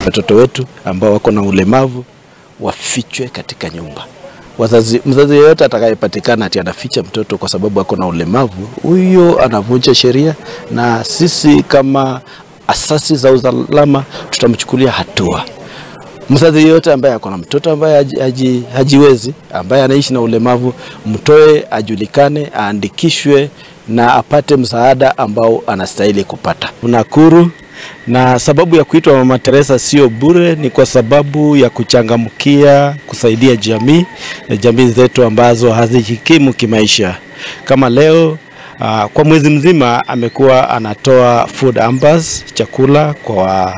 Watoto wetu ambao wako na ulemavu wafichwe katika nyumba. Mzazi yeyote atakayepatikana ati anaficha mtoto kwa sababu ako na ulemavu, huyo anavunja sheria, na sisi kama asasi za usalama tutamchukulia hatua. Mzazi yeyote ambaye ako na mtoto ambaye hajiwezi, ambaye anaishi na ulemavu, mtoe, ajulikane, aandikishwe na apate msaada ambao anastahili kupata. Nakuru, na sababu ya kuitwa Mama Teresa sio bure, ni kwa sababu ya kuchangamkia kusaidia jamii zetu ambazo hazijikimu kimaisha. Kama leo kwa mwezi mzima amekuwa anatoa food hampers, chakula kwa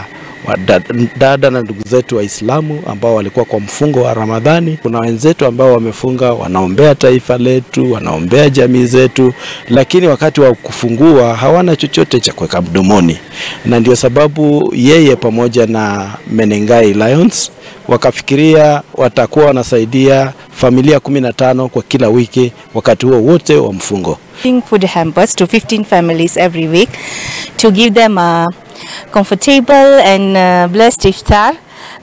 dada na ndugu zetu Waislamu ambao walikuwa kwa mfungo wa Ramadhani. Kuna wenzetu ambao wamefunga, wanaombea taifa letu, wanaombea jamii zetu, lakini wakati wa kufungua hawana chochote cha kuweka mdomoni. Na ndio sababu yeye pamoja na Menengai Lions wakafikiria watakuwa wanasaidia familia 15 kwa kila wiki wakati huo wote wa mfungo. Food hampers to 15 families every week to give them a comfortable and blessed iftar.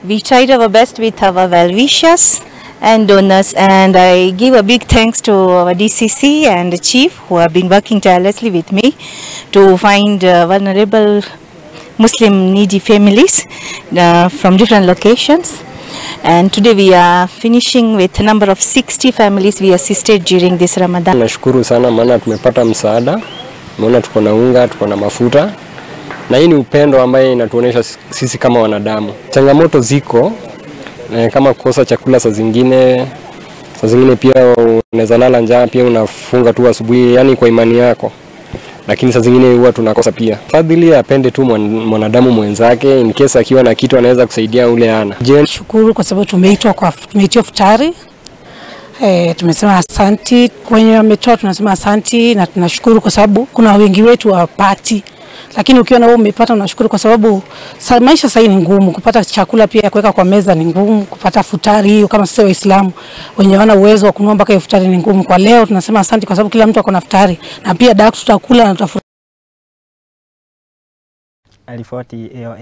We tried our best with our well-wishers and donors, and I give a big thanks to our DCC and the chief who have been working tirelessly with me to find vulnerable Muslim needy families from different locations. And today we are finishing with a number of 60 families we assisted during this Ramadan. Nashukuru sana maana tumepata msaada, maana tuko na unga, tuko na mafuta. Na hii ni upendo ambaye inatuonesha sisi kama wanadamu. Changamoto ziko kama kukosa chakula saa zingine pia unaweza lala njaa, pia unafunga tu asubuhi, yani kwa imani yako. Lakini saa zingine huwa tunakosa pia. Fadhili apende tu mwanadamu mwenzake, in case akiwa na kitu anaweza kusaidia ule ana. Shukuru kwa sababu tumeitwa futari. Tumesema asanti kwenye wametoa, tunasema asanti na tunashukuru kwa sababu kuna wengi wetu hawapati. Lakini ukiona wewe umepata unashukuru kwa sababu maisha sasa ni ngumu, kupata chakula pia kuweka kwa meza ni ngumu, kupata futari hiyo kama sisi Waislamu wenye wana uwezo wa kununua mpaka futari ni ngumu. Kwa leo tunasema asante kwa sababu kila mtu akona futari na pia daku tutakula na tutafurahi. Riboti iyo.